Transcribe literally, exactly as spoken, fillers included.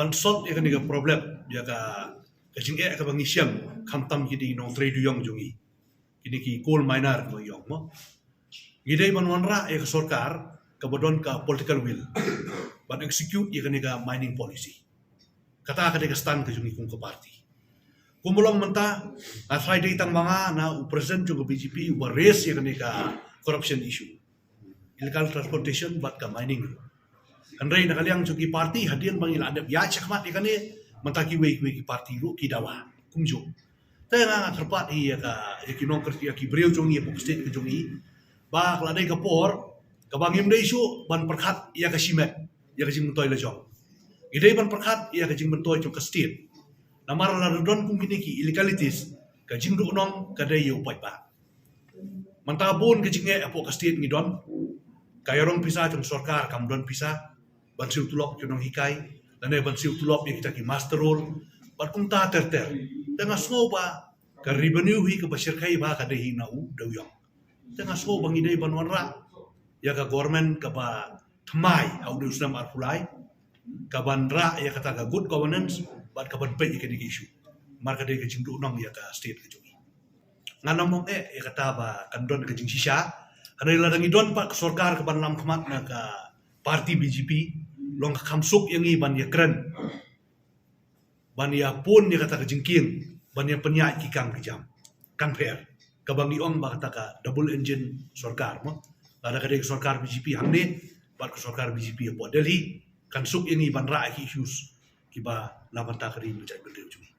Kan solve ïa kane ka problem, ïa ka ka jingeh kaba ngi shem, khamtam kine ki nongtrei dewïong jong ngi, kine ki coal miner kaba ngi ong mo. Ngi dei ban wanrah ïa ka sorkar kaba don ka political will ban execute ïa kane ka mining policy. Kata ka dei ka stand ka jong ngi kum ka party. Kumba long mynta, nga tharai dei tang ma nga na u president jong ka B J P uba raise ïa kane ka corruption issue, illegal transportation bad ka mining. Hynrei na ka liang jong ki party, hadien ba ngi la dep ïaid shakhmat ïa kane, mynta kiwei kiwei ki party ruh ki dawa kumjuh. Te nga nga kyrpad hi ïa ka, ïa ki nongkyrpad, ïa ki briew jong ngi, ïa ka state ka jong ngi, ba ka la dei ka por kaba ngim dei shuh ban pyrkhat ïa ka shimet, ïa ka jingmyntoi la jong. Ngi dei ban pyrkhat ïa ka jingmyntoi jong ka state. Namar lada don kum kine ki illegalities, ka jingduhnong ka dei ïa u paidbah. Mynta bun ka jingeh hapoh ka state ngi don. Ka ïarong pisa jong sorkar kam don pisa ban siew tulop ki nonghikai, lane ban siew tulop ïa kita ki master roll, bad kumta ter ter. Te nga sngew ba ka revenue hi kaba shyrkhei ba ka dei hi na u dewïong. Te nga sngew ba ngi dei ban wanrah ïa ka government kaba thymmai ha une u snem arphew lai, kaban rah ïa kata ka good governance bad kaban peit ïa kine ki issue. Namar ka dei ka jingduhnong ïa ka state ka jong ngi. Ngan ym ong eh ïa kata ba kan don ka jingshisha. Hynrei lada ngi don pat ka sorkar kaban lam khmat na ka party B J P, long ka kham suk ïa ngi ban ïakren, ban ïapun ïa kata ka jingkieng, ban ïapynïaid ki kam ki jam. Kan pher. Kaba ngi ong ba kata ka double engine sorkar mo. Lada ka dei ka sorkar B J P hangne bad ka sorkar B J P hapoh Delhi, kan suk ïa ngi ban rah ïa ki issues kiba na bynta ka ri bad ka jaitbynriew jong ngi.